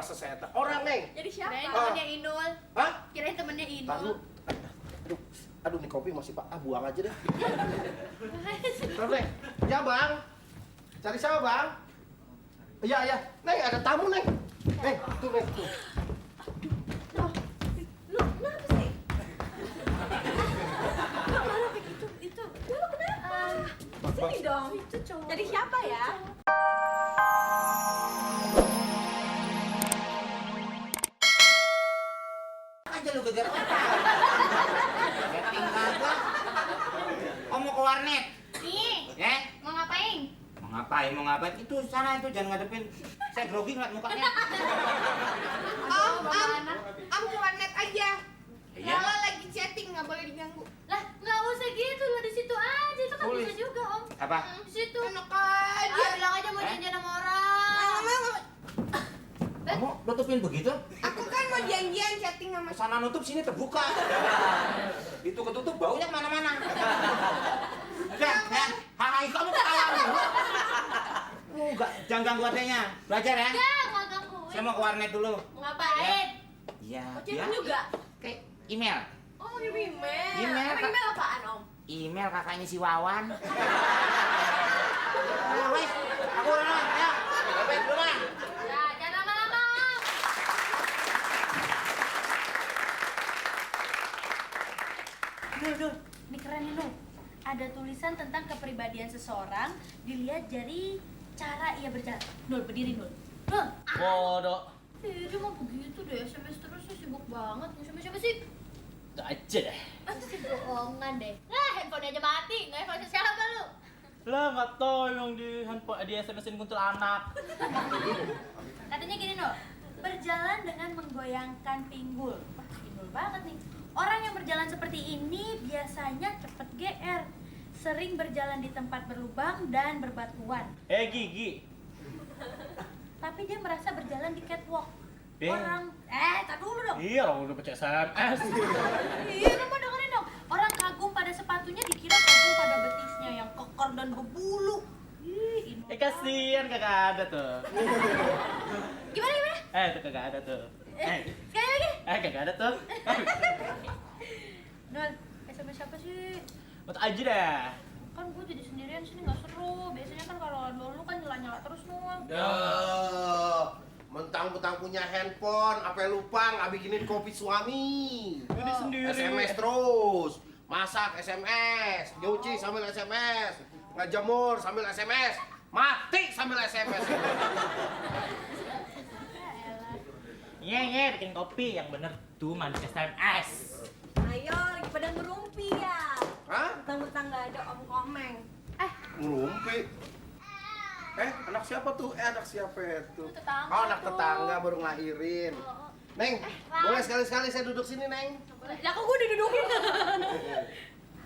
masa saya orang, Neng. Jadi siapa? Kirain temennya Inul. Hah? Kirain temennya Inul. Tahu. Aduh, nih kopi masih Pak. Buang aja deh. Terus, Neng. Ya, Bang. Cari siapa, Bang? Iya. Neng, ada tamu, Neng. Neng, tuh, Neng. Tuh. Lu kenapa sih? Kok malah begitu? Itu. Lu kenapa? Sini dong. Itu cowok. Jadi siapa ya? Aja lu geger apa? Setting kagak. Oh mau ke warnet? Nih, Ya? mau ngapain? Mau ngapain? Itu sana itu jangan ngadepin. Saya grogi ngeliat mukanya. Om ke warnet aja. Iya. Lala lagi chatting, nggak boleh diganggu. Lah, nggak usah gitu loh, di situ aja. Itu kan Tulis. bisa juga, Om. Apa? Di situ. Enak aja. Bilang aja mau janjian sama orang. Kamu nutupin begitu? Aku kan mau janjian chatting sama Sana nutup sini terbuka. Itu ketutup baunya kemana-mana. Udah, ya. Hai kamu ketawa dulu. Enggak, jangan ganggu adanya. Belajar ya. Nggak ganggu. Saya mau ke warnet dulu. Mau ngapain? Iya. chatting juga. Kayak email. Oh, ngirim email. Email, Emang Kak. email apaan, Om? Email kakaknya si Wawan. Ayo, wes. Aku udah ya. Sampai dulu lah. Ya, jangan lama-lama, Om. Dul, ini keren nih, Nul. Ada tulisan tentang kepribadian seseorang dilihat dari cara ia berjalan. Nul, berdiri, Nul. Nul. Bodoh. Dia mah begitu deh, SMS terus sih, sibuk banget. Mau siapa sih? Itu aja deh. Itu sih bohongan deh. Lah, handphone aja mati. Nggak handphone siapa lu? Lah nggak tahu yang di handphone di SMS-in kuntilanak. Katanya gini, Nul. Berjalan dengan menggoyangkan pinggul. Wah, pinggul banget nih. Orang yang berjalan seperti ini biasanya cepet GR. Sering berjalan di tempat berlubang dan berbatuan. Gigi. Tapi dia merasa berjalan di catwalk. Beng. Orang, tar dulu dong. Iya orang udah baca SMS. Iya, lu mau dengerin dong. Orang kagum pada sepatunya dikira kagum pada betisnya yang kekor dan berbulu. Ih, ini. Kasihan kagak ada tuh. Gimana? Tuh kagak ada tuh. Sekali lagi. Kagak ada tuh. Nol, SMS siapa sih? Buat aja deh. Kan gue jadi sendirian sini nggak seru. Biasanya kan kalau lu kan nyala-nyala terus Nol. Mentang-mentang punya handphone, apa lupa nggak bikinin kopi suami. Jadi sendiri. SMS terus, masak SMS, nyuci sambil SMS, ngejemur sambil SMS, mati sambil SMS. Iya, bikin kopi yang bener tuh manis SMS. Ayo, lagi pada ngerumpi ya. Hah? Mentang-mentang nggak ada Om Komeng. Ngerumpi. Anak siapa tuh? Anak siapa itu? Tetangga Oh, anak tuh. tetangga baru ngelahirin. Neng, boleh sekali-sekali saya duduk sini, Neng? Lah kok gue didudukin?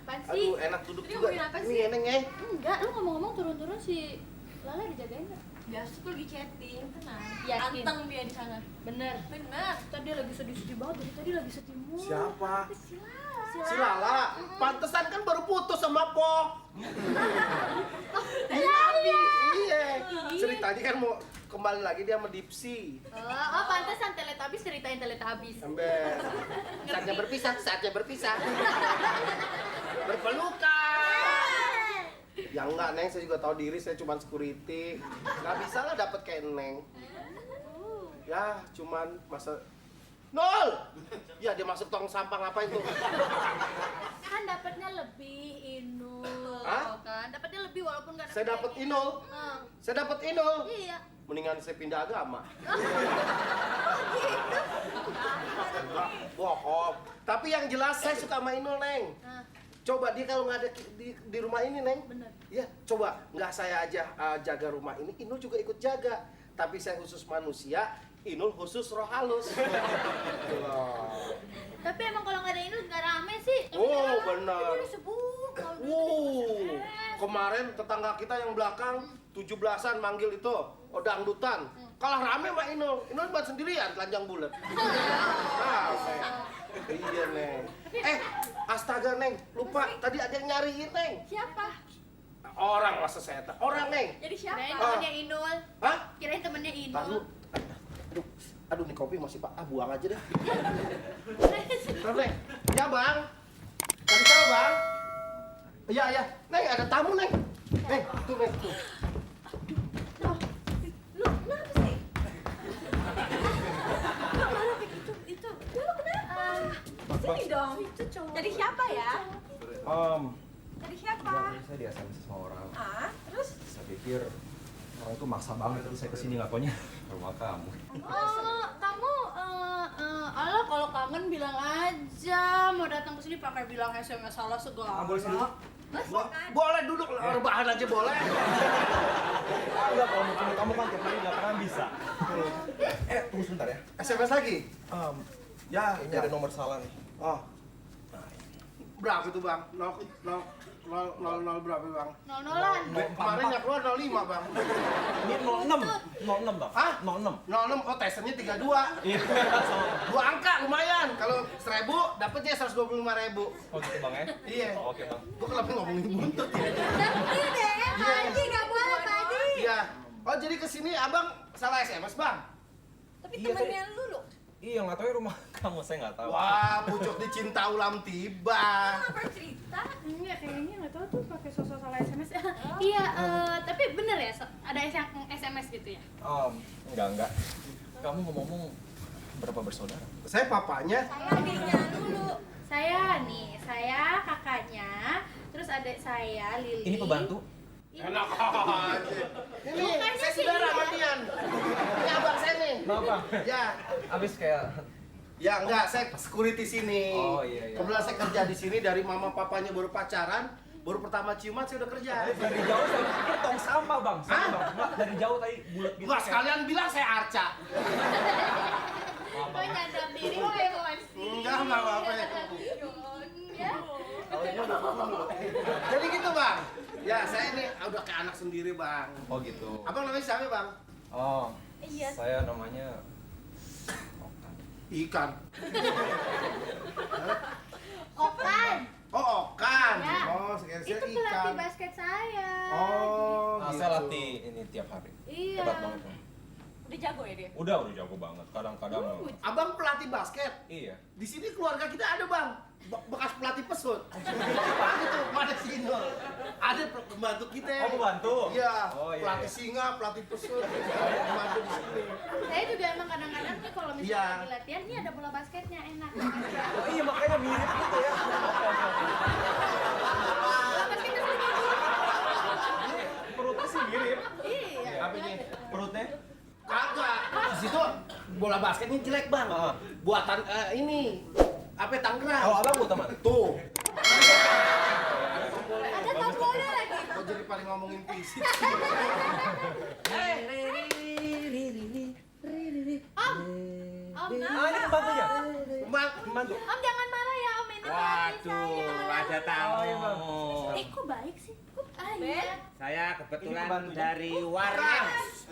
Apaan sih? Aduh, enak duduk Ini juga. ngomongin apa Ini sih? ya, Neng, ya. Enggak, lu ngomong-ngomong turun-turun si Lala dijagain nggak? Biasa tuh lagi chatting, tenang. Yakin? Anteng dia di sana. Bener. Bener. Tadi lagi sedih-sedih banget, dari tadi lagi sedih mulu. Siapa? Si Lala. Si Lala. Pantesan kan baru putus sama Po. Iya. Ceritanya kan mau kembali lagi dia sama Dipsy. Oh, pantesan Teletubbies ceritain Teletubbies. Ember. Saatnya berpisah, saatnya berpisah. Berpelukan. Ya enggak, Neng, saya juga tahu diri, saya cuma security. Nggak bisa lah dapet kayak Neng. Ya, cuman masa Nol! Ya, dia masuk tong sampah ngapain tuh? Kan dapatnya lebih Inul. Hah? Kan dapatnya lebih walaupun nggak Saya dapet Inul. Hmm. Saya dapet Inul. Iya. Mendingan saya pindah agama. Bohong. Tapi yang jelas saya suka sama Inul, Neng. Nah, Coba dia kalau nggak ada di rumah ini, Neng. bener. Ya, coba nggak saya aja jaga rumah ini, Inul juga ikut jaga. Tapi saya khusus manusia, Inul khusus roh halus. Tapi emang kalau nggak ada Inul nggak rame sih. Oh, benar. Ini sebut. Kemarin tetangga kita yang belakang 17-an manggil itu, dangdutan. Kalah rame sama Inul. Inul buat sendirian telanjang bulat. Nah, iya, Neng. Astaga, Neng. Lupa, tadi ada yang nyariin, Neng. Siapa? Orang masa saya Orang, Neng. Jadi siapa? Kirain temennya Inul. Hah? Kirain temennya Tahu. Inul. Aduh, Aduh, nih kopi masih pak, buang aja deh. Neng, ya bang. Tadi tahu bang? Iya, iya. Neng, ada tamu neng. Neng, tuh neng, tuh. Lu kenapa sih? Kok marah begitu? Itu. Lu kenapa? Sini dong. Itu cowok. Jadi siapa ya? Jadi siapa? Saya di SMS sama orang. Ah, terus? Saya pikir orang itu maksa banget terus saya kesini nggak taunya rumah kamu. Kamu Allah kalau kangen bilang aja mau datang ke sini pakai bilang SMS salah segala. Boleh sini? Boleh duduk, rebahan aja boleh. Enggak, kalau mau kamu kan tiap hari nggak pernah bisa. Tunggu sebentar ya. SMS lagi? Ya, ini ada nomor salah nih. Oh. Berapa itu bang? 0 berapa bang? Nol-nolan. Kemarin yang keluar 05 bang. Ini 06 bang. Hah? 06. 06, oh testernya 32. Iya. 2 angka lumayan. Kalau 1000 dapetnya 125.000. Oh gitu bang ya? Iya. Oh, oke bang. Gua kenapa ngomongin buntut ya? Iya deh, Pak Haji nggak boleh Pak Haji. Iya. Oh jadi kesini abang salah SMS bang? Tapi Iya, temennya Lulu. Iya, nggak tahu ya rumah kamu, saya nggak tahu. Wah, pucuk dicinta ulam tiba. Apa cerita? Enggak, kayaknya nggak tahu tuh pakai sosok salah SMS. Iya, tapi bener ya ada SMS gitu ya? Enggak. Kamu ngomong berapa bersaudara? Saya papanya. Saya adiknya Lulu. Saya kakaknya, terus adik saya Lili. Ini pembantu? Enak aja. Ini Mukanya saya sih saudara iya. sama Dian. Ini abang saya nih. Kenapa? Ya. Abis kayak Ya enggak, saya security sini. Oh, iya. Kebetulan saya kerja di sini dari mama papanya baru pacaran, baru pertama ciuman saya udah kerja. dari jauh saya pikir tong sampah bang. Hah? Nggak, dari jauh tadi bulat gitu. Wah, sekalian bilang saya Arca. Kok nyadap diri kok emosi? Enggak apa-apa. Ya. Jadi gitu, Bang. Ya, saya ini udah kayak anak sendiri, Bang. Oh gitu. Abang namanya siapa, Bang? Oh, Iya. saya namanya Ikan. Okan. Oh, Okan. Ya. Oh, saya Itu pelatih ikan. basket saya. Oh, gitu. saya latih ini tiap hari. Iya. Hebat banget bang. Udah jago ya dia? Udah jago banget. Kadang-kadang Abang pelatih basket. iya. Di sini keluarga kita ada, Bang. Bekas pelatih pesut. Apa itu? Mana si Inul? Ada pembantu kita. Oh, pembantu? Iya. Oh, iya, Pelatih iya. singa, pelatih pesut. Pembantu di sini. Saya juga emang kadang-kadang nih kalau misalnya Iya. lagi latihan, ini ada bola basketnya enak. Oh iya makanya mirip gitu ya. Bola basketnya sedikit. Perutnya sih mirip. Iya. Apa ini? Perutnya? Kagak. Di situ bola basketnya jelek, Bang. Heeh. Buatan ini. Apa Tangerang? Kalau abang buat teman? Tuh. Ada tombolnya lagi. Kok jadi paling ngomongin fisik? Om, Ah ini pembantunya? Bang, Pembantu? Om jangan marah ya Om, ini Waduh, ada tamu. Oh, iya, Bang. kok baik sih? Kok iya. Saya kebetulan Ini pembantunya? dari warnet.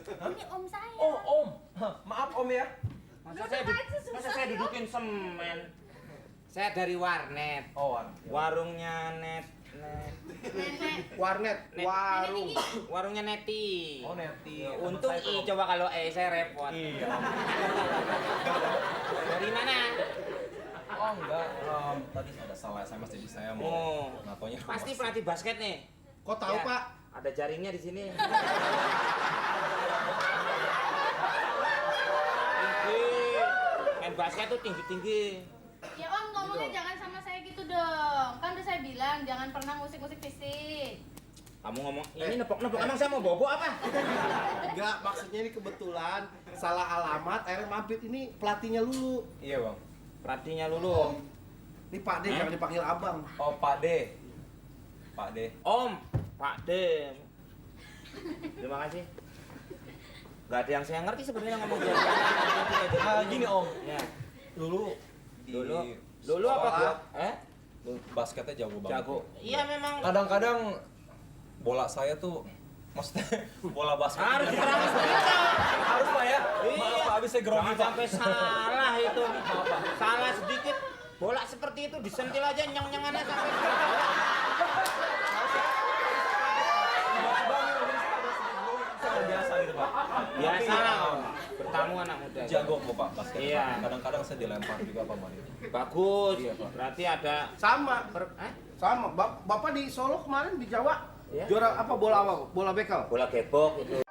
Ini Om saya. Oh om, Hah, maaf om ya. Masa saya dudukin semen? Saya dari warnet. Oh Warungnya Nenek. warnet, warung. warungnya Neti. Oh Neti. Untung Teman saya I, coba kalau E saya repot. Iya. Dari mana? Oh enggak, tadi ada salah SMS jadi saya mau Oh, ngatonya. pasti pelatih basket nih. Kok tahu, Ya, Pak? Ada jaringnya di sini. Tinggi. Main basket tuh tinggi-tinggi. Ya Om ngomongnya jangan sama saya gitu dong. Kan udah saya bilang jangan pernah ngusik-ngusik fisik. Kamu ngomong ini nepok-nepok, emang saya mau bobo apa? Enggak, maksudnya ini kebetulan salah alamat, akhirnya mampir. Ini pelatihnya Lulu. Iya bang. Pelatihnya Lulu. Ini Pak D, jangan dipanggil Abang. Oh Pak D. Pak D. Om, Pak Dem. Terima kasih. Gak ada yang saya ngerti sebenarnya ngomong dia. Gini om, Ya. dulu di Dulu apa sekolah, gua? dulu basketnya jago banget. Jago. Iya memang. Kadang-kadang bola saya tuh, maksudnya bola basket Harus diterangin begitu. harus pak ya. Iya. Maaf pak, habis saya grogi Jangan pak. sampai salah itu. Salah sedikit. Bola seperti itu disentil aja nyeng-nyengannya sampai. Biasa gitu pak. Biasa lah. Om. Kamu anak muda. Jago kok Pak basket. Iya. Kadang-kadang saya dilempar juga Pak Mario. Bagus. Iya, Pak. Berarti ada Sama. eh? Sama. Bapak di Solo kemarin di Jawa Iya. juara apa bola bekal? Bola gebok itu.